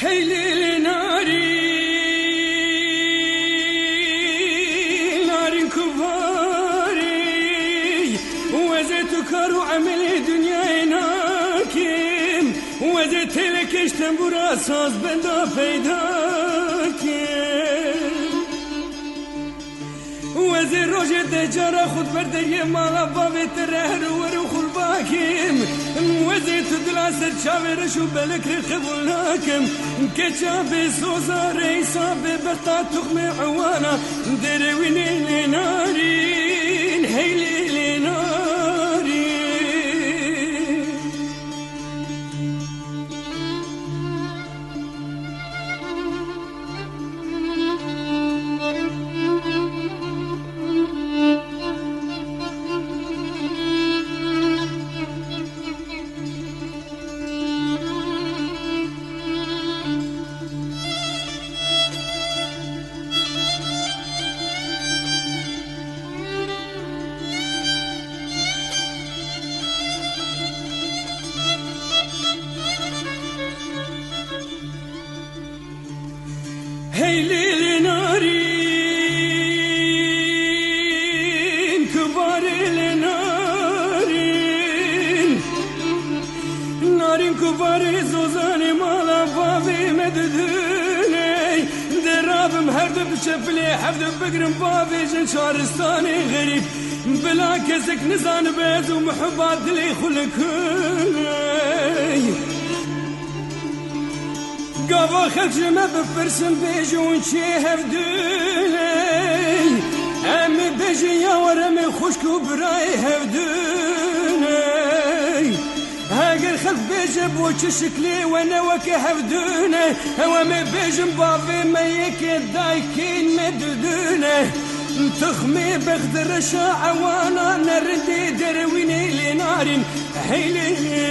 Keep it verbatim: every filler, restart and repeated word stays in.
Hey lê lê narî, narîn kuvarî, wezê tu kar û emelê dinyayê nakim, wezê têlekêş tembûra saz benda peyda kim. Wezê rojê deh cara xwe di ber deriyê mala bavê te re her û wer û xulbakim. Wezê tu dila ser çavê reş û belek re qebûl nakim. Keça bê soza reysa bê bexta tuxmê ewana. Derewînê lê narîn, hey lê lê narîn. Hey lê lê narîn, kubarê lê narîn. Narîn kubarê zozanê mala bavê me didinê. Derabim her du biçepilê hevdu bigrim bavê jin çaristanê xerîb. Bila kesek nizanibe ez û muhiba dilê xwe li ku ne. Gava xelk ji me bipirsin, bêjin çê hevdû ne? Em ê bêjin ya were me xwişk û birayê hevdû ne? Heger xelk bêje bo çi şiklê we ne weke hevdû ne? Ew em ê bêjin bavê me yekê, dayikên me didû ne? Tuxmê bextê reşa ewana ne rindê derewînê lê narîn. Hey lê lê